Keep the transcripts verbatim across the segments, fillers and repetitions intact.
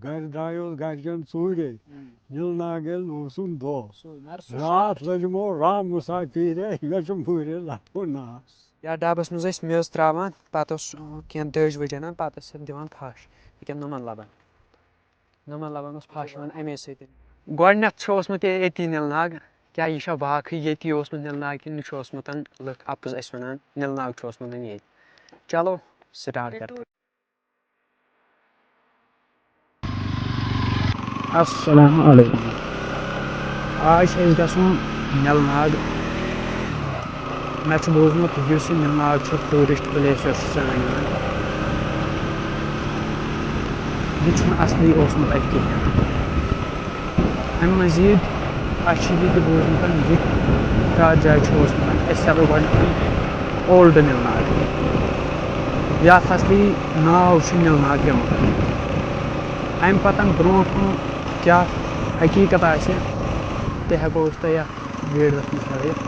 گرِ درٛایوس گرِکٮ۪ن ژوٗرے۔ ہُم۔ نِل ناگ ییٚلہِ اوسُم دۄہ۔ سُے، مگر سُہ چھُ راتھ لٔجمو رام مسافیٖرے، مےٚ چھُ موٗرِ لَکُن ناو۔ یَتھ ڈَبَس منٛز ٲسۍ میٚژ ترٛاوان، پَتہٕ اوس، اۭں، کینٛہہ دٔج ؤج اَنان، پَتہٕ ٲسۍ اَتھ دِوان پھَش۔ ییٚکیٛاہ نُمَن لَبَن۔ نُمَن لَبَن اوس پھَش یِوان اَمے سۭتۍ۔ گۄڈٕنٮ۪تھ چھُ اوسمُت یہِ أتی نِل ناگ۔ کیٛاہ یہِ چھا واقعٕے ییٚتی اوسمُت نِل ناگ کِنہٕ یہِ چھُ اوسمُت لُکھ اَپُز اَسہِ وَنان نِل ناگ چھُ اوسمُت ییٚتہِ؟ چلو، start کَرو۔ السلام علیکم۔ آز چھِ أسۍ گژھُن نِل ناگ۔ مےٚ چھُ بوٗزمُت، یُس یہِ نِل ناگ چھُ، tourist place یۄس چھِ سٲنۍ یِوان، یہِ چھُنہٕ اَصلی اوسمُت اَتہِ کِہیٖنۍ۔ اَمہِ مٔزیٖد اَسہِ چھُ یہِ تہِ بوٗزمُت، یہِ کَتھ جایہِ چھُ اوسمُت۔ أسۍ ہٮ۪کو گۄڈٕنٮ۪تھ old نِل ناگ، یَتھ اَصلی ناو چھُ نِل ناگ پیوٚمُت۔ اَمہِ پَتہٕ برونٛٹھ کُن کیٛاہ حقیٖقت آسہِ، تہِ ہٮ۪کو أسۍ تۄہہِ یَتھ ویٖڈیوَس منٛز ہٲوِتھ۔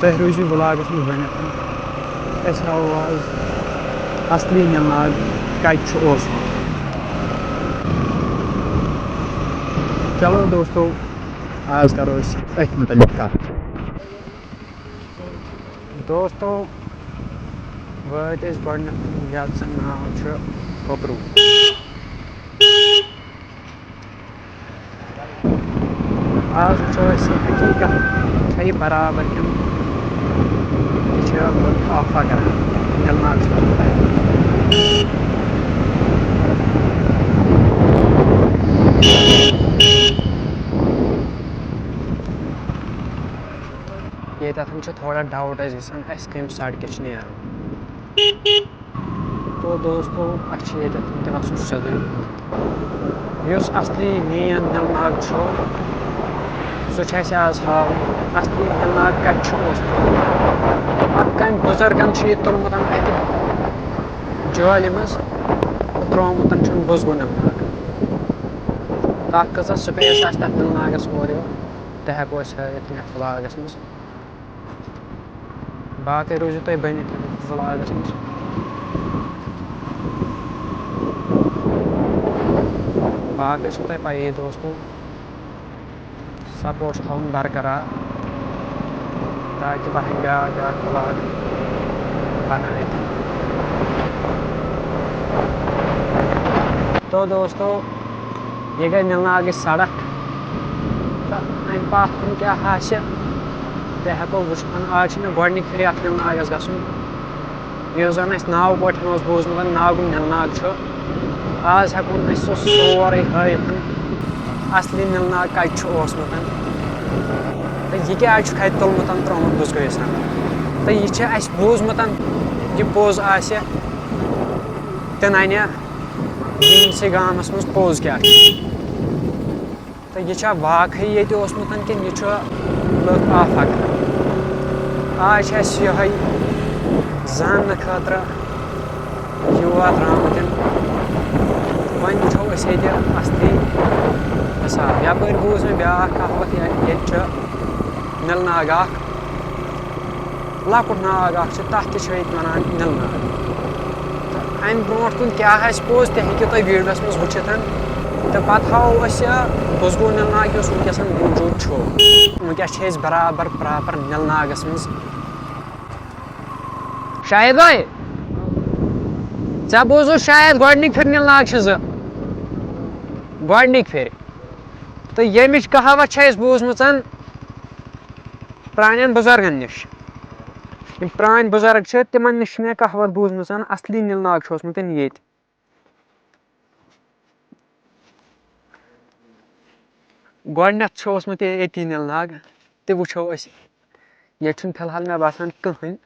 تُہۍ روٗزِو vlogس منٛز بٔنِتھ۔ أسۍ ہاوو آز اَصلی نِل ناگ کَتہِ چھُ اوسمُت۔ چلو دوستو، آز کَرو أسۍ أتھۍ مُتعلِق کَتھ۔ دوستو، وٲتۍ أسۍ گۄڈٕنٮ۪تھ یَتھ زَن ناو چھُ کۄپرو۔ آز وٕچھو أسۍ یہِ حقیٖقت، چھا یہِ برابر کِنہٕ یہِ چھِ لُکھ آفا کران، نِل ناگ چھِ کران۔ ییٚتٮ۪تھ چھُ تھوڑا doubt اَسہِ گژھان، اَسہِ کَمہِ سڑکہِ چھِ نیرُن۔ تو دوستو، اَسہِ چھِ ییٚتٮ۪تھ وٕنکٮ۪نَس سیوٚدُے۔ یُس اَصلی main نِل ناگ چھُ، سُہ چھُ اَسہِ آز ہاوُن۔ اَصلی نِل ناگ کَتہِ چھُ اوسمُت؟ پَتہٕ کَمہِ بُزرگَن چھُ یہِ تُلمُت اَتہِ جالہِ منٛز تہٕ ترٛوومُت چھُن بُزگوٗ نِل ناگ؟ تَتھ کۭژاہ space آسہِ تَتھ نِل ناگَس اورٕ یورٕ، تہِ ہٮ۪کو أسۍ ہٲوِتھ یَتھ vlogس منٛز۔ باقٕے روٗزِو تُہۍ بٔنِتھ vlogس منٛز۔ باقٕے چھُو تۄہہِ پَیی دوستو، support چھُ تھاوُن برقرار، تاکہِ بہٕ ہٮ۪کہٕ بیٛاکھ بیٛاکھ vlog بنٲوِتھ۔ تو دوستو، یہِ گٔے نِل ناگٕچ سڑک۔ تہٕ اَمہِ پتھ کُن کیٛاہ آسہِ، تہِ ہٮ۪کو وٕچھِتھ۔ آز چھُ مےٚ گۄڈٕنِکۍ پھِرِ یَتھ نِل ناگَس گژھُن۔ یُس زَن اَسہِ ناوٕ پٲٹھۍ اوس بوٗزمُت، ناگُن نِل ناگ چھُ۔ آز ہٮ۪کو نہٕ أسۍ سُہ سورُے ہٲوِتھ، اَصلی نِل ناگ کَتہِ چھُ اوسمُت۔ تہٕ یہِ کیٛازِ چھُکھ اَتہِ تُلمُت، ترٛوومُت بُزگٲیِس اَندَر۔ تہٕ یہِ چھِ اَسہِ بوٗزمُت، یہِ پوٚز آسہِ، تہِ نَنہِ ییٚمِسٕے گامَس منٛز پوٚز کیٛاہ چھُ۔ تہٕ یہِ چھا واقعٕے ییٚتہِ اوسمُت کِنہٕ یہِ چھُ لُکھ آفا کران؟ آز چھِ اَسہِ یِہوٚے زاننہٕ خٲطرٕ یور درٛامٕتۍ۔ وۄنۍ وٕچھو أسۍ ییٚتہِ اَصلی حساب۔ یَپٲرۍ بوٗز مےٚ بیٛاکھ کَہاوَتھ، یہِ-، ییٚتہِ چھُ نِل ناگ اَکھ۔ لۄکُٹ ناگ اَکھ چھُ، تَتھ تہِ چھِ ییٚتہِ وَنان نِل ناگ۔ تہٕ اَمہِ برونٛٹھ کُن کیٛاہ آسہِ پوٚز، تہِ ہیٚکِو تُہۍ ویٖڈیوَس منٛز وٕچھِتھ۔ تہٕ پَتہٕ ہاوو أسۍ یہِ بُزگوٗ نِل ناگ، یُس وٕنکیٚس موٗجوٗد چھُ۔ وٕنکیٚس چھِ أسۍ برابر پراپر نِل ناگَس منٛز۔ شاہد بھائی، ژےٚ بوٗزُتھ شاید گۄڈٕنِکۍ پھِرِ نِل ناگ چھِ زٕ۔ گۄڈٕنِکۍ پھِرِ۔ تہٕ ییٚمِچ کہاوت چھےٚ اَسہِ بوٗزمٕژ پرٛانٮ۪ن بُزرگن نِش۔ یِم پرٛٲنۍ بُزرگ چھِ، تِمن نِش چھِ مےٚ کہاوت بوٗزمٕژ، اصلی نِل ناگ چھُ اوسمُت ییٚتہِ۔ گۄڈٕنٮ۪تھ چھُ اوسمُت یہِ-، ییٚتی نِل ناگ، تہِ وٕچھو أسۍ۔ ییٚتہِ چھُنہٕ فی الحال مےٚ باسان کٕہٕنۍ۔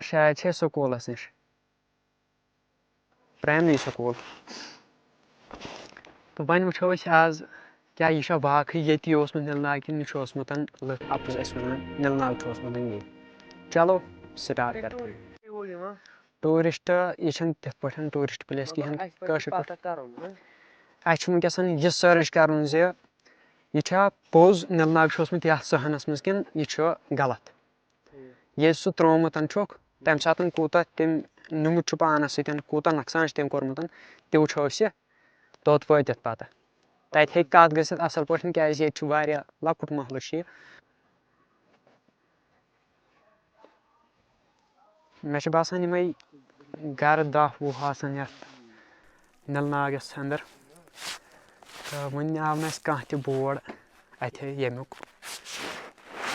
شاید چھِ أسۍ سکوٗلس نِش۔ Primary school. تہٕ وۄنۍ وٕچھو أسۍ آز، کیٛاہ یہِ چھا واقعٕے ییٚتی اوسمُت نِل ناگ کِنہٕ یہِ چھُ اوسمُت لُکھ اَپُز اَسہِ وَنان، نِل ناگ چھُ اوسمُت ییٚتہِ۔ چلو، start کَرو۔ ٹوٗرِسٹ، یہِ چھَنہٕ تِتھ پٲٹھۍ ٹوٗرِسٹ پٕلیس کِہیٖنۍ، کٲشِر پٲٹھۍ۔ اَسہِ چھُ وٕنکیٚس یہِ سٔرٕچ کَرُن زِ یہِ چھا پوٚز نِل ناگ چھُ اوسمُت یَتھ صحنَس منٛز کِنہٕ یہِ چھُ غلط؟ ییٚلہِ سُہ ترٛوومُت چھُکھ، تَمہِ ساتہٕ کوٗتاہ تٔمۍ نیوٗمُت چھُ پانَس سۭتۍ، کوٗتاہ نۄقصان چھُ تٔمۍ کوٚرمُت، تہِ وٕچھو أسۍ توٚت وٲتِتھ پَتہٕ۔ تَتہِ ہیٚکہِ کَتھ گٔژھِتھ اَصٕل پٲٹھۍ، کیٛازِ ییٚتہِ چھُ واریاہ لۄکُٹ محلہٕ چھُ یہِ۔ مےٚ چھُ باسان، یِمَے گَرٕ دَہ وُہ آسَن یَتھ نِل ناگَس اَندَر۔ تہٕ وٕنہِ آو نہٕ اَسہِ کانٛہہ تہِ بور اَتھِ ییٚمیُک۔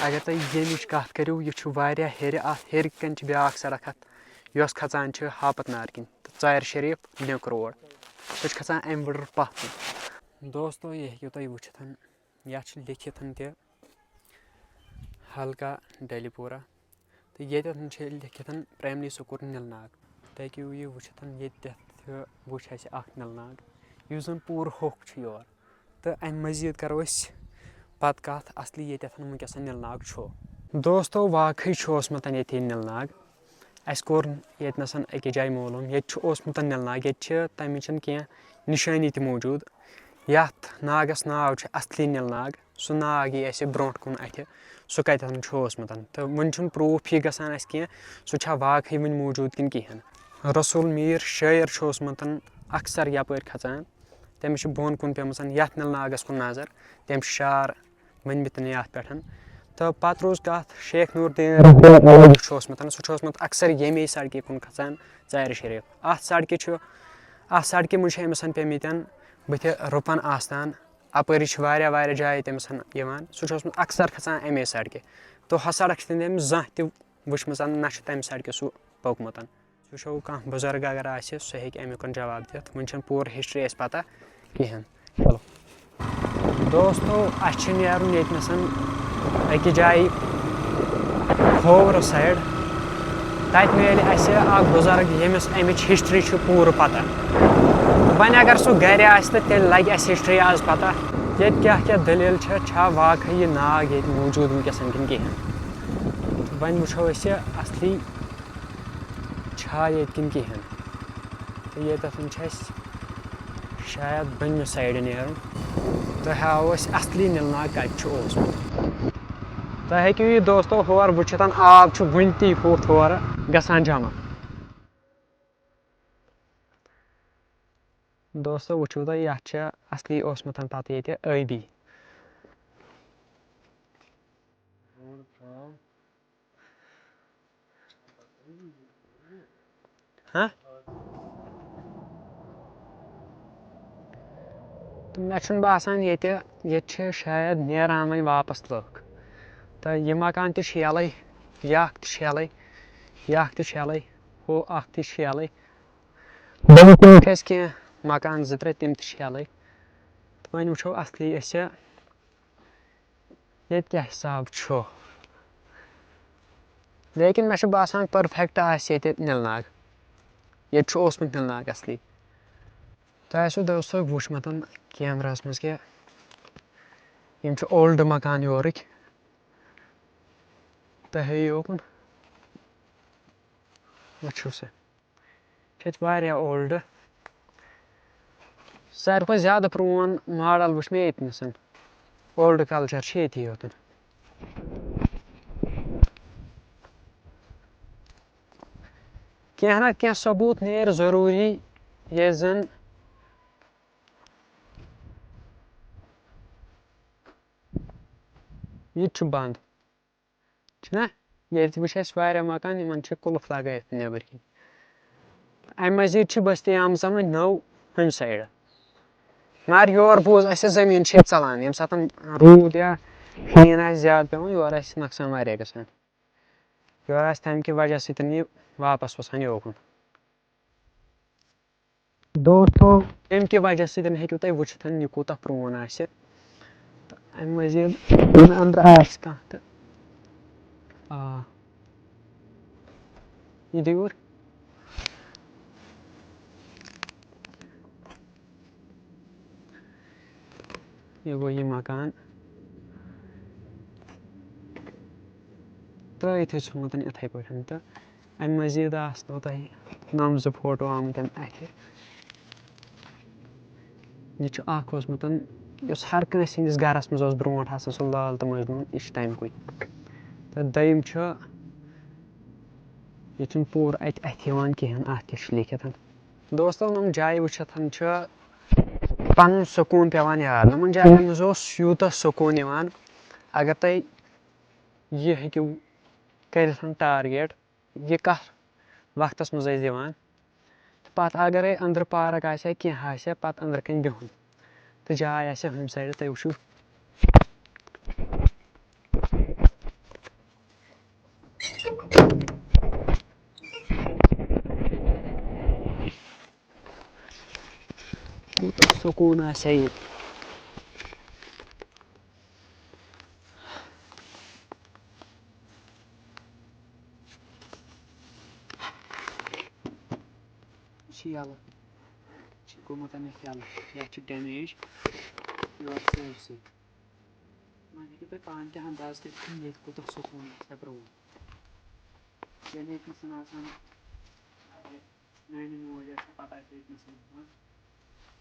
اگر تُہۍ ییٚمِچ کَتھ کٔرِو، یہِ چھُ واریاہ ہیٚرِ، اَتھ ہیٚرِ کَنۍ چھِ بیٛاکھ سڑک اَتھ، یۄس کھَسان چھِ ہاپت نار کِنۍ تہٕ ژارِ شریٖف لِنک روڈ۔ سُہ چھُ کھَسان اَمہِ وٕڑٕ پَتھ کُن۔ دوستو، یہِ ہیٚکِو تُہۍ وٕچھِتھ، یَتھ چھُ لیٚکھِتھ تہِ ہلکا ڈیلی پورہ۔ تہٕ ییٚتٮ۪تھ چھِ لیٚکھِتھ پرٛایمری سکوٗل نِل ناگ۔ تُہۍ ہیٚکِو یہِ وٕچھِتھ، ییٚتٮ۪تھ تہِ وٕچھ اَسہِ اَکھ نِل ناگ، یُس زَن پوٗرٕ ہوٚکھ چھُ یور۔ تہٕ اَمہِ مٔزیٖد کَرو أسۍ پَتہٕ کَتھ اَصلی ییٚتٮ۪تھ وٕنکٮ۪س نِل ناگ چھُ۔ دوستو، واقعٕے چھُ اوسمُت ییٚتہِ یہِ نِل ناگ۔ اَسہِ کوٚر ییٚتہِ نَسَن أکِس جایہِ معلوٗم، ییٚتہِ چھُ اوسمُت نِل ناگ، ییٚتہِ چھِ تَمِچ کینٛہہ نِشٲنی تہِ موٗجوٗد۔ یَتھ ناگَس ناو چھُ اَصلی نِل ناگ۔ سُہ ناگ یی اَسہِ برونٛٹھ کُن اَتھِ، سُہ کَتٮ۪ن چھُ اوسمُت۔ تہٕ وٕنہِ چھُنہٕ پرٛوٗف یہِ گژھان اَسہِ کینٛہہ، سُہ چھا واقعٕے وٕنہِ موٗجوٗد کِنہٕ کِہیٖنۍ۔ رسول میٖر شٲعر چھُ اوسمُت اَکثر یَپٲرۍ کھَسان۔ تٔمِس چھِ بۄن کُن پیٚمٕژ یَتھ نِل ناگَس کُن نظر۔ تٔمۍ چھِ شعر ؤنۍمٕتۍ یَتھ پٮ۪ٹھ۔ تہٕ پَتہٕ روٗز کَتھ شیخ نوٗر دیٖن رحمتہ اللہ چھُ اوسمُت، سُہ چھُ اوسمُت اَکثر ییٚمے سڑکہِ کُن کھَسان، ژارِ شریٖف۔ اَتھ سڑکہِ چھُ، اَتھ سڑکہِ منٛز چھِ أمِس پیٚمٕتۍ بٕتھِ رُپَن آستان۔ اَپٲری چھِ واریاہ، واریاہ جایہِ تٔمِس یِوان۔ سُہ چھُ اوسمُت اَکثر کھَسان اَمے سڑکہِ۔ تہٕ ہۄ سڑک چھِ نہٕ تٔمۍ زانٛہہ تہِ وٕچھمٕژ، نہ چھُ تَمہِ سڑکہِ سُہ پوٚکمُت۔ وٕچھو، کانٛہہ بُزرگ اگر آسہِ، سُہ ہیٚکہِ اَمیُک جواب دِتھ۔ وٕنہِ چھَنہٕ پوٗرٕ ہسٹری اَسہِ پَتہ کِہیٖنۍ۔ چلو۔ دوستو، اَسہِ چھُ نیرُن ییٚتہِ نَسَن أکِس جایہِ کھوورٕ سایڈ۔ تَتہِ میلہِ اَسہِ اَکھ بُزرگ، ییٚمِس اَمِچ ہسٹری چھِ پوٗرٕ پَتہ۔ وۄنۍ اگر سُہ گَرِ آسہِ، تہٕ تیٚلہِ لَگہِ اَسہِ ہسٹری آز پَتہ۔ ییٚتہِ کیٛاہ کیٛاہ دٔلیٖل چھےٚ، چھا واقعٕے یہِ ناگ ییٚتہِ موٗجوٗد وٕنکیٚس کِنہٕ کِہیٖنۍ۔ وۄنۍ وٕچھو أسۍ یہِ اَصلی چھا ییٚتہِ کِنہٕ کِہیٖنۍ۔ تہٕ ییٚتٮ۪تھ چھُ اَسہِ شاید بٔنمہِ سایڈٕ نیرُن۔ تۄہہِ ہاوو أسۍ اَصلی نِل ناگ کَتہِ چھُ اوسمُت۔ تۄہہِ ہیٚکِو یہِ دوستو ہورٕ وٕچھِتھ، آب چھُ وٕنہِ تہِ ہوٚتھ ہورٕ گژھان جمع۔ دوستو، وٕچھِو تُہۍ، یَتھ چھِ اَصلی اوسمُت پَتہٕ ییٚتہِ ٲبی۔ ہاں؟ تہٕ مےٚ چھُنہٕ باسان ییٚتہِ، ییٚتہِ چھِ شاید نیران وۄنۍ واپس لُکھ۔ تہٕ یہِ مکان تہِ چھُ یَلَے، یہِ اَکھ تہِ چھُ یَلَے، یہِ اَکھ تہِ چھُ یَلَے، ہُہ اَکھ تہِ چھُ یَلَے۔ برٛونٛہہ کُن چھِ اَسہِ کینٛہہ مکان زٕ ترٛےٚ، تِم تہِ چھِ یَلَے۔ تہٕ وۄنۍ وٕچھو اَصلی أسۍ چھِ ییٚتہِ کیٛاہ حِساب چھُ؟ لیکِن مےٚ چھُ باسان perfect آسہِ ییٚتہِ نِل ناگ۔ ییٚتہِ چھُ اوسمُت نِل ناگ اَصلی۔ تۄہہِ آسِوٕ دوستو وٕچھمُت کیمراہَس منٛز کہِ یِم چھِ old مکان یورٕکۍ۔ تۄہہِ ہٲیِو یوکُن۔ وٕچھِو سا۔ چھِ ییٚتہِ واریاہ old۔ ساروی کھۄتہٕ زیادٕ پرٛون model وٕچھ مےٚ ییٚتہِ نَسَن۔ Old culture چھِ ییٚتی یوتَن۔ کینٛہہ نَتہٕ کینٛہہ ثبوٗت نیرِ ضروٗری، ییٚلہِ زَن یہِ تہِ چھُ بنٛد۔ چھُنہ؟ ییٚتہِ وٕچھ اَسہِ واریاہ مکان، یِمن چھِ قُلف لگٲیِتھ نیٚبٕرۍ کِنۍ۔ اَمہِ مٔزیٖد چھِ بستی آمٕژ وۄنۍ نٔو ہُمہِ سایڈٕ۔ مگر یور بوٗز اَسہِ، زٔمیٖن چھِ ییٚتہِ ژلان، ییٚمہِ ساتہٕ روٗد یا شیٖن آسہِ زیادٕ پٮ۪وان، یورٕ آسہِ نۄقصان واریاہ گژھان۔ یورٕ آسہِ تَمہِ کہِ وجہ سۭتۍ یہِ واپس وَسان یوکُن۔ دوستو، ییٚمہِ کہِ وجہ سۭتۍ ہیٚکِو تُہۍ وٕچھِتھ یہِ کوٗتاہ پرٛون آسہِ۔ تہٕ اَمہِ مٔزیٖد یِم أنٛدرٕ آسہِ کانٛہہ تہٕ، آ، یہِ دِیوٗر۔ یہِ گوٚو یہِ مکان۔ ترٛٲیِتھ چھُ ژھُنمُت یِتھَے پٲٹھۍ۔ تہٕ اَمہِ مٔزیٖد آسنو تۄہہِ نَم زٕ فوٹو آمٕتۍ اَتھِ۔ یہِ چھُ اَکھ اوسمُت، یُس ہر کٲنٛسہِ ہٕنٛدِس گَرَس منٛز اوس برٛونٛٹھ آسان، سُہ لال تہٕ مجنوٗن، یہِ چھُ تَمہِ کُے۔ تہٕ دوٚیِم چھُ یہِ چھُنہٕ پوٗرٕ اَتہِ اَتھِ یِوان کِہیٖنۍ، اَتھ کیٛاہ چھُ لیٖکھِتھ۔ دوستو، یِم جایہِ وٕچھِتھ چھُ پَنُن سکوٗن پٮ۪وان یاد۔ یِمَن جایَن منٛز اوس یوٗتاہ سکوٗن یِوان، اگر تُہۍ یہِ ہیٚکِو کٔرِتھ ٹارگیٹ، یہِ کَتھ وقتَس منٛز ٲسۍ دِوان۔ تہٕ پَتہٕ اگرے أنٛدرٕ پارک آسہِ ہا، کینٛہہ آسہِ ہا، پَتہٕ أنٛدرٕ کَنۍ بِہُن تہٕ جاے آسہِ ہا ہُمہِ سایڈٕ، تُہۍ وٕچھِو۔ کوٗتاہ سکوٗن آسہِ ہا ییٚتہِ۔ یہِ چھُ یَلہٕ، یہِ چھُ گوٚمُت اَمیُک یَلہٕ، یَتھ چھُ ڈیمیج یورٕ سٲرسٕے۔ وۄنۍ ہیٚکِو تُہۍ پانہٕ تہِ انداز کٔرِتھ کہِ ییٚتہِ کوٗتاہ سکوٗن آسہِ ہا برٛونٛہہ، ییٚلہِ ییٚتہِ نَسَن آسان میٛانہِ موج ٲس نہٕ پَتہ کہِ ییٚتہِ نَسَن یِوان۔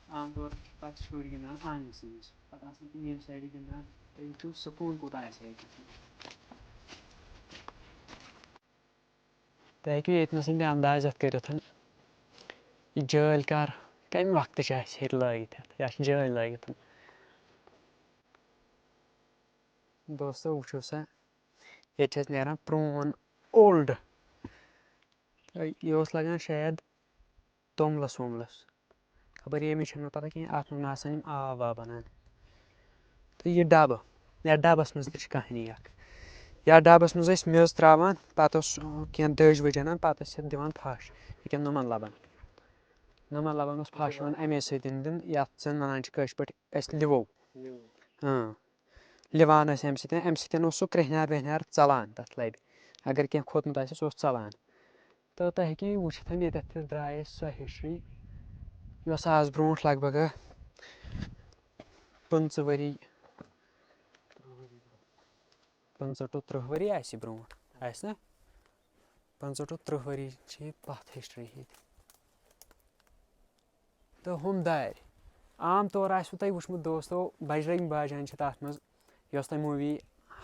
عام طور چھِ پَتہٕ شُرۍ گِنٛدان آنٛگنَسٕے منٛز، پَتہٕ آسان تِم ییٚمہِ سایڈٕ گِنٛدان، تُہۍ وٕچھِو سکوٗن کوٗتاہ آسہِ ہا ییٚتہِ۔ تُہۍ ہیٚکِو ییٚتہِ نَسٕے تہِ انداز یَتھ کٔرِتھ، یہِ جٲلۍ کَر، کَمہِ وقتٕچ آسہِ ییٚتہِ لٲگِتھ، یَتھ چھِ جٲلۍ لٲگِتھ۔ دوستو، وٕچھِو سا، ییٚتہِ چھِ اَسہِ نیران پرٛون، اولڈ۔ یہِ اوس لَگان شاید توٚملَس ووٚملَس۔ خبر ییٚمِس چھَنہٕ پَتہ کِہیٖنۍ، اَتھ منٛز نہ آسان یِم آب واب اَنان۔ تہٕ یہِ ڈَبہٕ، یَتھ ڈَبَس منٛز تہِ چھِ کَہانی اَکھ۔ یَتھ ڈَبَس منٛز ٲسۍ میٚژ ترٛاوان، پَتہٕ اوس، آ، کینٛہہ دٔج ؤج اَنان، پَتہٕ ٲسۍ یَتھ دِوان پھَش۔ ییٚکیٛاہ نُمَن لَبَن۔ نُمَن لَبَن اوس پھَش یِوان اَمے سۭتۍ دِنہٕ، یَتھ زَن وَنان چھِ کٲشِر پٲٹھۍ أسۍ لِوو۔ اۭں۔ لِوان ٲسۍ اَمہِ سۭتۍ، اَمہِ سۭتۍ اوس سُہ کرٛیٚہنیار ویٚہنیار ژَلان تَتھ لَبہِ۔ اگر کینٛہہ کھوٚتمُت آسہِ، سُہ اوس ژَلان۔ تہٕ تُہۍ ہیٚکِو یہِ وٕچھِتھ، ییٚتٮ۪تھ تہِ درٛاے اَسہِ سۄ ہِسٹرٛی، یۄس آز برٛونٛٹھ لگ بگ پٕنٛژٕہ ؤری، پٕنٛژٕہ to تٕرٛہ ؤری آسہِ برٛونٛٹھ، آسہِ نہ؟ پٕنٛژٕہ to تٕرٛہ ؤری چھِ یہِ پَتھ ہِسٹرٛی ییٚتہِ۔ تہٕ ہُم دارِ۔ عام طور آسِوٕ تۄہہِ وٕچھمُت دوستو، بجرنگ باجان چھِ تَتھ منٛز، یۄس تۄہہِ موٗوی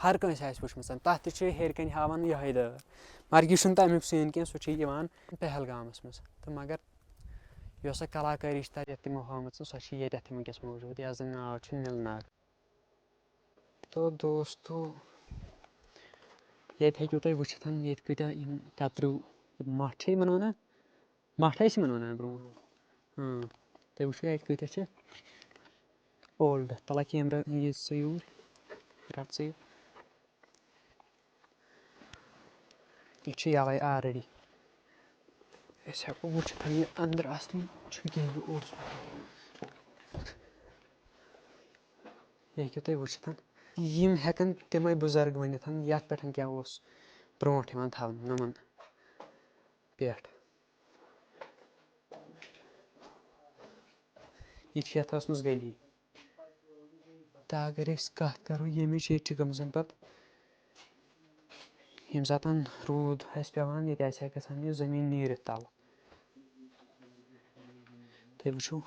ہر کٲنٛسہِ آسہِ وٕچھمٕژ، تَتھ تہِ چھِ ہیٚرِ کَنۍ ہاوان یِہوٚے دٲر۔ مگر یہِ چھُنہٕ تَمیُک سیٖن کینٛہہ، سُہ چھُ یِوان پہلگامَس منٛز۔ تہٕ مگر یۄس سۄ کلاکٲری چھِ تَتہِ یَتھ تِمو ہٲومٕژ، سۄ چھِ ییٚتٮ۪تھ تہِ وٕنکیٚس موٗجوٗد، یَتھ زَن ناو چھُ نیٖل ناگ۔ تو دوستو، ییٚتہِ ہیٚکِو تُہۍ وٕچھِتھ، ییٚتہِ کۭتیٛاہ یِم کَتریوٗ، مَٹھ چھِ یِمَن وَنان، مَٹھ ٲسۍ یِمَن وَنان برٛونٛہہ۔ اۭں، تُہۍ وٕچھِو اَتہِ کۭتیٛاہ چھِ اولڈ۔ تَلہ کیمرہ یہِ ژٕ یوٗرۍ، رَٹ ژٕ یہِ۔ یہِ چھُ یَلَے already۔ أسۍ ہٮ۪کو وٕچھِتھ یہِ أنٛدرٕ اَصلی چھُ کینٛہہ یہِ اوس۔ یہِ ہیٚکِو تُہۍ وٕچھِتھ۔ یِم ہٮ۪کَن تِمَے بُزرگ ؤنِتھ، یَتھ پٮ۪ٹھ کیٛاہ اوس برٛونٛٹھ یِوان تھاونہٕ نُمَن پٮ۪ٹھ۔ یہِ چھِ یَتھ ٲسمٕژ گلی۔ تہٕ اگر أسۍ کَتھ کَرو ییٚمِچ، ییٚتہِ چھِ گٔمژَن پَتہٕ، ییٚمہِ ساتَن روٗد آسہِ پٮ۪وان، ییٚتہِ آسہِ ہا گژھان یہِ زٔمیٖن نیٖرِتھ تَلہٕ۔ تُہۍ وٕچھِو،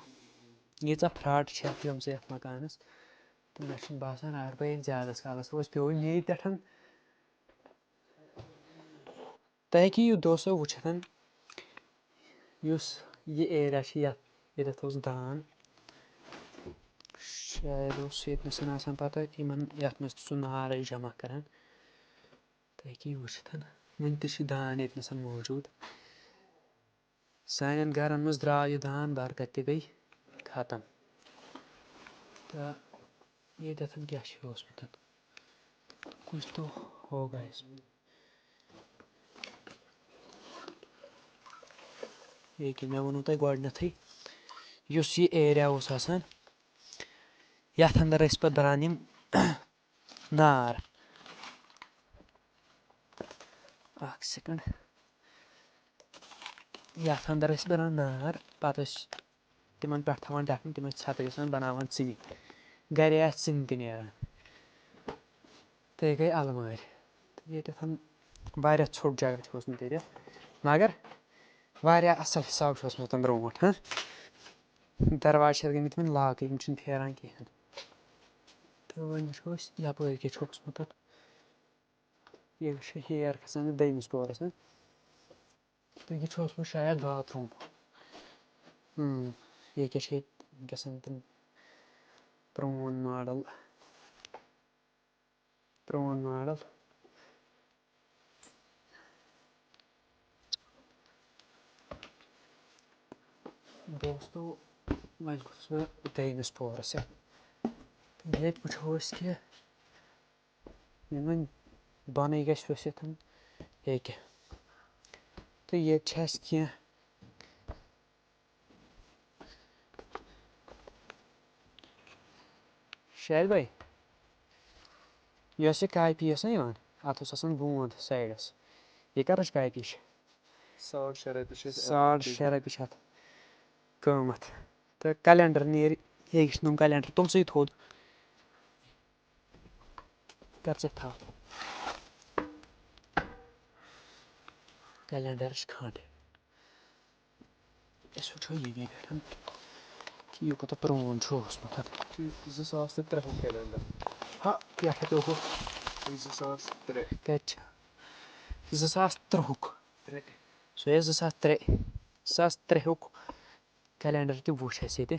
ییٖژاہ پھراٹ چھِ اَتھ گٔمژٕ یَتھ مکانَس، تہٕ مےٚ چھُنہٕ باسان اگر بہٕ ییٚتہِ زیادَس کالَس روزٕ، پیوٚوُے مے پٮ۪ٹھ۔ تۄہہِ ہیٚکِو یہِ دوستو وٕچھِتھ، یُس یہِ ایریا چھِ یَتھ، ییٚتٮ۪تھ اوس دان، شاید اوس ییٚتہِ نَسَن آسان پَتہٕ یِمَن یَتھ منٛز تہِ سُہ نار ٲسۍ جمع کَران۔ تُہۍ ہیٚکِو یہِ وٕچھِتھ، وٕنہِ تہِ چھِ دان ییٚتہِ نَسَن موٗجوٗد۔ سانٮ۪ن گَرَن منٛز درٛاو یہِ دان، برکت تہِ گٔے ختم۔ تہٕ ییٚتٮ۪تھ کیٛاہ چھِ اوسمُت؟ کچھ تو ہوگا اس میں۔ ییٚکیٛاہ مےٚ ووٚنوُ تۄہہِ گۄڈٕنٮ۪تھٕے، یُس یہِ ایریا اوس آسان، یَتھ اَندَر ٲسۍ پَتہٕ بَران یِم نار۔ اَکھ سیکنڈ۔ یَتھ اَندَر ٲسۍ بَران نار، پَتہٕ ٲسۍ تِمَن پٮ۪ٹھ تھاوان ڈَکھنہٕ، تِم ٲسۍ ژھَتہٕ گژھان، بَناوان ژِنہِ۔ گَرے آسہٕ ژِنہِ تہِ نیران۔ تہٕ یہِ گٔے اَلمٲرۍ۔ تہٕ ییٚتٮ۪تھ واریاہ ژھوٚٹ جگہ چھُ اوسمُت ییٚتٮ۪تھ، مگر واریاہ اَصٕل حِساب چھُ اوسمُت تَمہِ برٛونٛٹھ، ہاں۔ دروازٕ چھِ اَتھ گٔمٕتۍ وۄنۍ لاکٕے، یِم چھِنہٕ پھیران کِہیٖنۍ۔ تہٕ وۄنۍ وٕچھو أسۍ یَپٲرۍ کیٛاہ چھُ اوسمُت اَتھ۔ یہِ چھُ ہیر کھسان دوٚیمِس پورَس، ہاں۔ تہٕ یہِ چھُ اوسمُت شاید باتھ روٗم۔ اۭں، یہِ کیٛاہ چھِ ییٚتہِ وٕنکیٚس تِم پرٛون ماڈل، پرٛون ماڈل۔ دوستو، وۄنۍ گوٚژھ بہٕ دوٚیمِس پورس یَتھ۔ ییٚتہِ وٕچھو أسۍ کہِ یِمن بۄنٕے گژھِ ؤسِتھ ییٚکیٛاہ۔ تہٕ ییٚتہِ چھِ اَسہِ کینٛہہ شاید بھائی، یۄس یہِ کاپی ٲس نہ یِوان، اَتھ اوس آسان گوٗنٛد سایڈَس۔ یہِ کَرٕچ کاپی چھِ؟ ساڑ شےٚ رۄپیہِ چھِ أسۍ ساڑ شےٚ رۄپیہِ چھِ اَتھ قۭمَتھ۔ تہٕ کیلنڈر نیرِ، یہِ چھُ نوٚم کیلنڈر، تُل ژٕے تھوٚد۔ کر ژٕ تھاو۔ کیلنڈرٕچ کھنٛڈ۔ أسۍ وٕچھو ییٚمی پٮ۪ٹھ کہِ یہِ کوٗتاہ پرٛون چھُ اوسمُت۔ زٕ ساس تہٕ ترٛےٚ ہُک کیلنڈر۔ ہا، یَتھ ہَتہِ اوس۔ زٕ ساس ترٛےٚ۔ کَتہِ چھِ؟ زٕ ساس ترٛہُک۔ ترٛےٚ۔ سُہ ٲسۍ زٕ ساس ترٛےٚ۔ زٕ ساس ترٛےٚ ہُک کیلنڈر تہِ وُچھ اَسہِ ییٚتہِ۔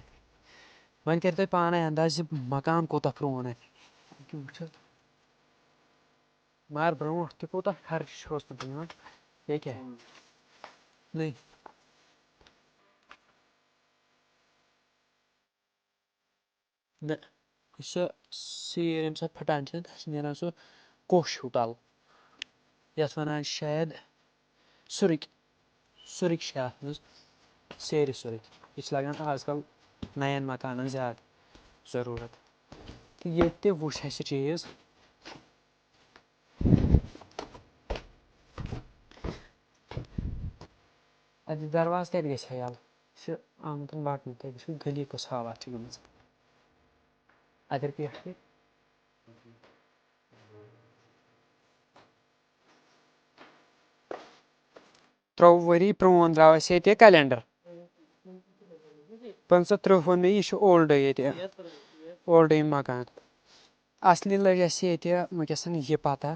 وۄنۍ کٔرِو تُہۍ پانَے انداز، یہِ مکان کوٗتاہ پرٛون آسہِ۔ یہِ کیٛاہ وٕچھِتھ؟ مگر برونٛٹھ تہِ کوٗتاہ خرچہٕ چھُ اوسمُت یِوان۔ یہِ کیٛاہ؟ نٔے۔ نہ، یُس سۄ سیٖر ییٚمہِ ساتہٕ پھٹان چھِ، تَتھ چھِ نیران سُہ کوٚش ہیوٗ ٹَل، یَتھ وَنان چھِ شاید سُرٕکۍ، سُرٕکۍ چھِ اَتھ منٛز، سیرِ سُرٕکۍ۔ یہِ چھِ لَگان آز کَل نَیَن مکانَن زیادٕ ضروٗرت۔ تہٕ ییٚتہِ تہِ وُچھ اَسہِ چیٖز، اَتہِ دروازٕ کَتہِ گژھِ ہا یَلہٕ؟ یہِ چھُ آمُت وَٹنہٕ، تَتہِ وٕچھِو گٔلی کۄس حالات چھِ گٔمٕژ۔ اَدٕر پٮ۪ٹھ تہِ۔ ترٛۆوُہ ؤری پرٛون درٛاو اَسہِ ییٚتہِ کیلنڈر۔ پٕنٛژٕہ تٕرٛہ ووٚن مےٚ، یہِ چھُ اولڈٕے ییٚتہِ، اولڈٕے مکان۔ اصلی لٔج اَسہِ ییٚتہِ وٕنکیٚس یہِ پتہ،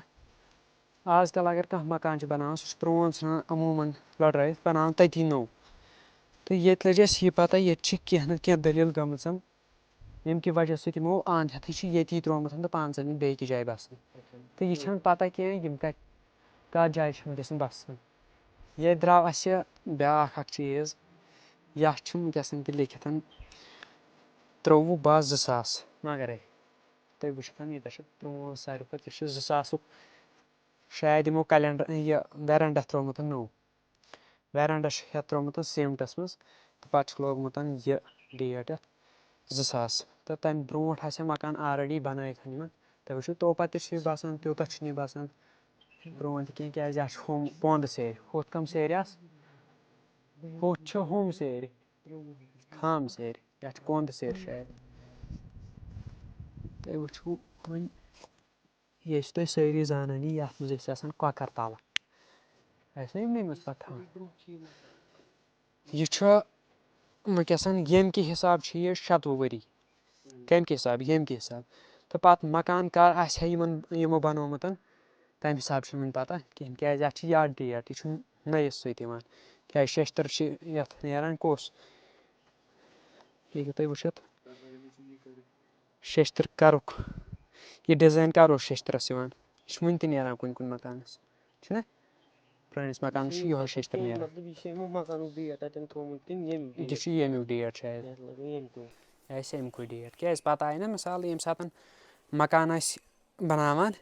آز کل اگر کانٛہہ مکان چھُ بناوان، سُہ چھُ پرٛون ژھٕنان عموٗماً لۄڈرٲیِتھ، بناوان تٔتی نوٚو۔ تہٕ ییٚتہِ لٔج اَسہِ یہِ پتہ، ییٚتہِ چھِ کینٛہہ نتہٕ کینٛہہ دٔلیٖل گٔمٕژ، ییٚمہِ کہِ وجہ سۭتۍ یِمو اَنٛد ہٮ۪تھٕے چھُ ییٚتی ترٛوومُت تہٕ پانہٕ ژَلمٕتۍ بیٚیہِ أکِس جایہِ بَسنہِ۔ تہٕ یہِ چھَنہٕ پتہ کینٛہہ، یِم کَتہِ، کَتھ جایہِ چھِ وٕنکیٚس بَسان۔ ییٚتہِ درٛاو اَسہِ بیٛاکھ اَکھ چیٖز، یَتھ چھُ وٕنکیٚس تہِ لیکھِتھ ترٛۆوُہ باہ زٕ ساس۔ مگرے تُہۍ وٕچھِو، ییٚتٮ۪تھ چھُ پرٛون ساروی کھۄتہٕ، یہِ چھُ زٕ ساسُک، شاید یِمو کیلنڈر، یہِ ویرنڈا ترٛوومُت نوٚو۔ ویرنڈا چھُ ہیٚتھ ترٛوومُت سیمٹس منٛز، تہٕ پتہٕ چھُ لوگمُت یہِ ڈیٹ یَتھ زٕ ساس۔ تہٕ تَمہِ برونٛٹھ آسہِ ہا مکان already بنٲیِتھ یِمن۔ تُہۍ وٕچھِو، تو پتہٕ تہِ چھُ یہِ باسان، تیوٗتاہ چھُنہٕ یہِ باسان پرٛون تہِ کینٛہہ، کیازِ اَتھ چھُ ہُم کۄنٛدٕ سیرِ۔ ہُتھ کَم سیرِ آسہٕ؟ ہُتھ چھِ ہُم سیرِ، خام سیرِ، یَتھ چھِ کۄنٛدٕ سیرِ شاید۔ تُہۍ وٕچھِو وۄنۍ، یہِ ٲسِو تُہۍ سٲری زانان، یہِ یَتھ منٛز ٲسۍ آسان کۄکَر تَلہٕ۔ ٲسۍ نہ یِمنٕے منٛز پَتہٕ تھاوان۔ یہِ چھُ وٕنکیٚس ییٚمہِ کہِ حساب چھُ یہِ شَتوُہ ؤری۔ کَمہِ کہِ حساب؟ ییٚمہِ کہِ حساب۔ تہٕ پَتہٕ مکان کر آسہِ ہا یِمن، یِمو بَنومُت، تَمہِ حساب چھُنہٕ وُنہِ پَتہ کِہیٖنۍ، کیازِ اَتھ چھِ یاد ڈیٹ، یہِ چھُنہٕ نٔیِس سۭتۍ یِوان۔ کیازِ شیشتٕر چھِ یَتھ نیران کُس؟ یہِ ہیٚکِو تُہۍ وٕچھِتھ۔ شیشتٕر کَرُک، یہِ ڈِزاین کَر اوس شیشتٕرَس یِوان؟ یہِ چھُ وٕنہِ تہِ نیران کُنہِ کُنہِ مکانَس، چھُنہ؟ پرٛٲنِس مکانَس چھُ یِہوٚے شیشتٕر نیران۔ مطلب، یہِ چھُ اَمیُک مکانُک ڈیٹ اَتٮ۪ن تھوٚومُت کِنہٕ ییٚمہِ یہِ چھُ ییٚمیُک ڈیٹ شاید۔ یَتھ لَگہِ ییٚمہِ کُے۔ آسہِ اَمہِ کُے ڈیٹ۔ کیٛازِ پَتہٕ آیہِ نہ مِثال، ییٚمہِ ساتَن مکان آسہِ بَناوان،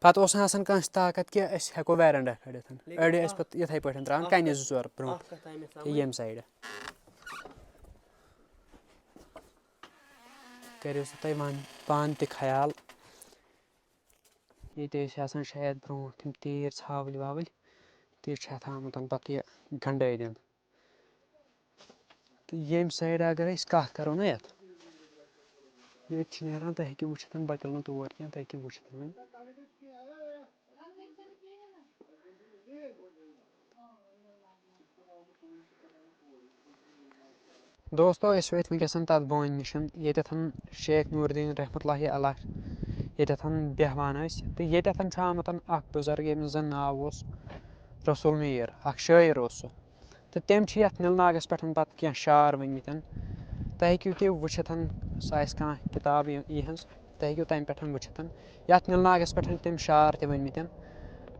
پَتہٕ اوس نہٕ آسان کٲنٛسہِ طاقت کہِ أسۍ ہٮ۪کو ویرنڈا کھٲلِتھ۔ لیکِن أڑۍ ٲسۍ اَکھ، پَتہٕ یِتھَے پٲٹھۍ ترٛاوان اَکھ کَنہِ کَتھ، زٕ ژور برٛونٛٹھ اَکھ کَتھ آیہِ مےٚ تہٕ سَمٕجھ۔ ییٚمہِ سایڈٕ۔ کٔرِو سا تُہۍ وۄنۍ پانہٕ تہِ خیال۔ ییٚتہِ ٲسۍ آسان شاید برٛونٛٹھ تِم تیٖر ژھاوٕلۍ واوٕلۍ، تیٖر چھِ اَتھ آمُت پَتہٕ یہِ گَنٛڈٲے دِنہٕ۔ تہٕ ییٚمہِ سایڈٕ اگر أسۍ کَتھ کَرو نہ یَتھ، ییٚتہِ چھِ نیران، تُہۍ ہیٚکِو وٕچھِتھ، بہٕ تُلہٕ نہٕ تور کینٛہہ، تُہۍ ہیٚکِو وٕچھِتھ وۄنۍ۔ دوستو، أسۍ وٲتۍ وٕنکیٚس تَتھ بونہِ نِش، ییٚتٮ۪تھ شیخ نور الدین رحمتہ اللہ علیہ ییٚتٮ۪تھ بیٚہوان ٲسۍ۔ تہٕ ییٚتٮ۪تھ چھُ آمُت اَکھ بُزرگ، ییٚمِس زَن ناو اوس رسول میٖر۔ اَکھ شٲعر اوس سُہ۔ تہٕ تٔمۍ چھِ یَتھ نِل ناگَس پٮ۪ٹھ پَتہٕ کینٛہہ شعر ؤنۍمٕتۍ۔ تۄہہِ ہیٚکِو تہِ وٕچھِتھ، سۄ آسہِ کانٛہہ کِتاب یہِ-، یِہٕنٛز، تۄہہِ ہیٚکِو تَمہِ پٮ۪ٹھ وٕچھِتھ۔ یَتھ نِل ناگَس پٮ۪ٹھ تٔمۍ شعر تہِ ؤنۍمٕتۍ۔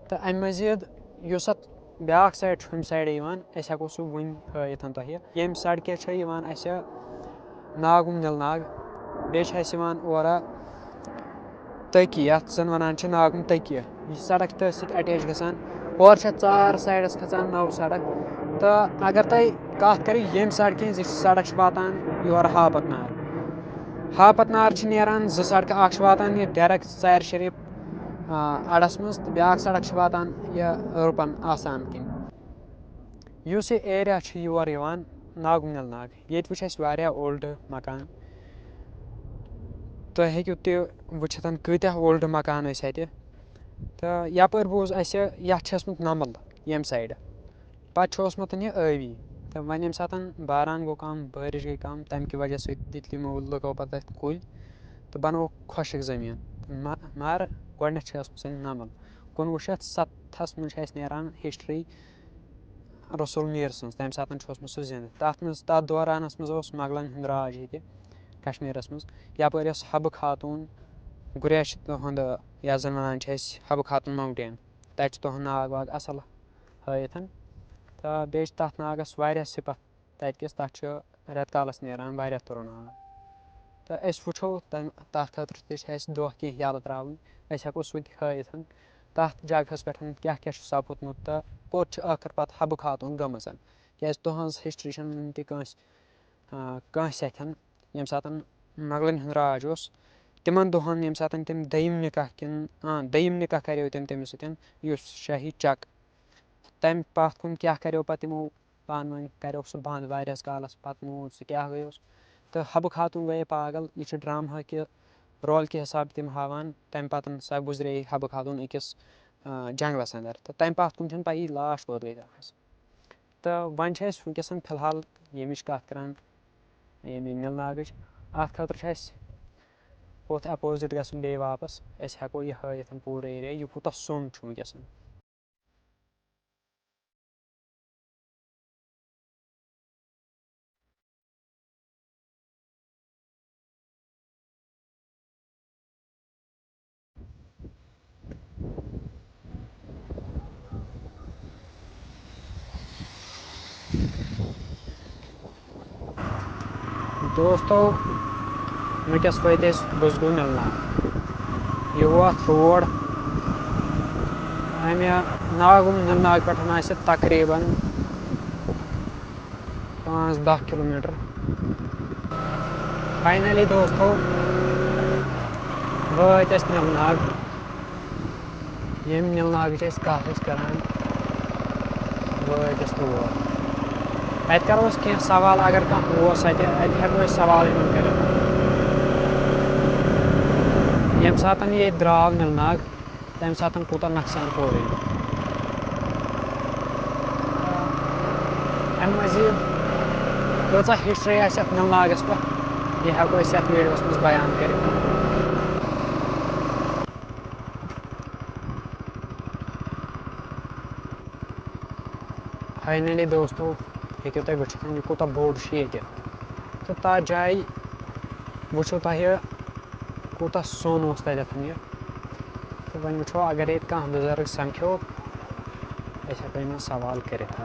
تہٕ اَمہِ مٔزیٖد یُس اَتھ بیٛاکھ side چھُ، ہُمہِ side یِوان، أسۍ ہٮ۪کو سُہ وٕنۍ ہٲیِتھ تۄہہِ۔ ییٚمہِ سڑکہِ چھِ یِوان اَسہِ ناگُم نِل ناگ، بیٚیہِ چھِ اَسہِ یِوان اورٕ تٔکی، یَتھ زَن وَنان چھِ ناگُم تٔکی۔ یہِ سڑک چھِ تٔتھۍ سۭتۍ attach گژھان۔ اورٕ چھِ ژار sideس کھَسان نٔو سڑک۔ تہٕ اگر تۄہہِ کَتھ کَرو ییٚمہِ سڑکہِ ہِنٛز، یہِ سڑک چھِ واتان یورٕ ہاپت نار۔ ہاپت نار چھِ نیران زٕ سڑکہٕ، اَکھ چھِ واتان یہِ direct ژارِ شریٖف، آ، اَڈَس منٛز، تہٕ بیٛاکھ سڑک چھِ واتان یہِ رُپَن آسان کِنۍ۔ یُس یہِ area چھُ یور یِوان، ناگُم نِل ناگ، ییٚتہِ وٕچھ اَسہِ واریاہ old مکان۔ تُہۍ ہیٚکِو تہِ وٕچھِتھ کۭتیٛاہ old مکان ٲسۍ اَتہِ۔ تہٕ یَپٲرۍ بوٗز اَسہِ، یَتھ چھِ ٲسمٕژ نَمَل ییٚمہِ side۔ پَتہٕ چھُ اوسمُت یہِ ٲبی۔ تہٕ وۄنۍ ییٚمہِ ساتہٕ باران گوٚو کَم، بٲرِش گٔے کَم، تَمہِ کہِ وجہ سۭتۍ دِتۍ یِمو لُکو پَتہٕ اَتھ کُلۍ تہٕ بَنووُکھ خۄشٕک زٔمیٖن۔ مَ-، مگر گۄڈٕنٮ۪تھ چھِ ٲسمٕژ یہِ نَمَل۔ کُنوُہ شیٚتھ سَتتھَس منٛز چھِ اَسہِ نیران history رسول میٖر سٕنٛز، تَمہِ ساتہٕ چھُ اوسمُت سُہ زِنٛدٕ۔ تَتھ منٛز، تَتھ دورانَس منٛز اوس مۄغلَن ہُنٛد راج ییٚتہِ کشمیٖرَس منٛز۔ یَپٲرۍ ٲس حبہٕ خاتوٗن، گُریش تُہُنٛد، یَتھ زَن وَنان چھِ أسۍ حبہٕ خاتوٗن mountain۔ تَتہِ چھُ تُہُنٛد ناگ واگ اَصٕل ہٲیِتھ۔ تہٕ بیٚیہِ چھِ تَتھ ناگَس واریاہ صِفت تَتہِ کِس، تَتھ چھُ رٮ۪تہٕ کالَس نیران واریاہ تُرُن آب۔ تہٕ أسۍ وٕچھو تَمہِ، تَتھ خٲطرٕ تہِ چھِ اَسہِ دۄہ کینٛہہ یَلہٕ ترٛاوٕنۍ، أسۍ ہٮ۪کو سُہ تہِ ہٲیِتھ۔ تَتھ جگہَس پٮ۪ٹھ کیٛاہ کیٛاہ چھُ سَپُدمُت تہٕ کوٚت چھِ ٲخٕر پَتہٕ حبہٕ خاتوٗن گٔمٕژ۔ کیٛازِ تُہٕنٛز history چھَنہٕ وٕنہِ تہِ کٲنٛسہِ، آ، کٲنٛسہِ اَتھٮ۪ن۔ ییٚمہِ ساتَن مۄغلَن ہُنٛد راج اوس، تِمَن دۄہَن ییٚمہِ ساتَن تٔمۍ دوٚیِم نِکاح کِنہٕ، آ، دوٚیِم نِکاح کَریو تٔمۍ تٔمِس سۭتۍ، یُس شاہی چَک۔ تَمہِ پَتھ کُن کیٛاہ کَریو پَتہٕ تِمو پانہٕ ؤنۍ، کَریوکھ سُہ بنٛد واریاہَس کالَس، پَتہٕ موٗد سُہ کیٛاہ گٔیوس۔ تہٕ حبہٕ خاتوٗن گٔیے پاگل۔ یہِ چھُ drama کہِ role کہِ حساب تِم ہاوان، تَمہِ پَتہٕ سۄ گُزرے حبہٕ خاتوٗن أکِس، آ، جنٛگلَس اَندَر۔ تہٕ تَمہِ پَتھ کُن چھَنہٕ پَیی لاش کوٚت گٔے تَتھ منٛز۔ تہٕ وۄنۍ چھِ أسۍ وٕنکیٚس فی الحال ییٚمِچ کَتھ کَران، ییٚمہِ نِل ناگٕچ۔ اَتھ خٲطرٕ چھُ اَسہِ ہُتھ opposite گژھُن بیٚیہِ واپَس۔ أسۍ ہٮ۪کو یہِ ہٲیِتھ پوٗرٕ area، یہِ کوٗتاہ سوٚن چھُ وٕنکیٚس۔ دوستو، وٕنکیٚس وٲتۍ أسۍ بُزگوٗ نِل ناگ۔ یہِ ووت روڈ اَمہِ ناگُم نِل ناگ پٮ۪ٹھ آسہِ تقریٖباً پانٛژھ دَہ کِلوٗ میٖٹر۔ Finally دوستو، وٲتۍ أسۍ نِل ناگ۔ ییٚمہِ نِل ناگٕچ أسۍ کَتھ ٲسۍ کَران، وٲتۍ أسۍ تور۔ اَتہِ کَرو أسۍ کینٛہہ سوال، اگر کانٛہہ اوس اَتہِ، اَتہِ ہٮ۪کو أسۍ سوال یِمَن کٔرِتھ۔ ییٚمہِ ساتَن ییٚتہِ درٛاو نِل ناگ، تَمہِ ساتَن کوٗتاہ نۄقصان کوٚر أمۍ۔ اَمہِ مٔزیٖد کۭژاہ history آسہِ اَتھ نِل ناگَس پٮ۪ٹھ، یہِ ہٮ۪کو أسۍ یَتھ videoوَس منٛز بیان کٔرِتھ۔ Finally دوستو، ہیٚکِو تُہۍ وٕچھِتھ یہِ کوٗتاہ بوٚڑ چھُ ییٚتہِ۔ تہٕ تَتھ جایہِ وٕچھِو تۄہہِ کوٗتاہ سوٚن اوس تَتٮ۪تھ یہِ۔ تہٕ وۄنۍ وٕچھو، اگر ییٚتہِ کانٛہہ بُزرٕگ سَمکھیو، أسۍ ہٮ۪کو یِمَن سوال کٔرِتھ۔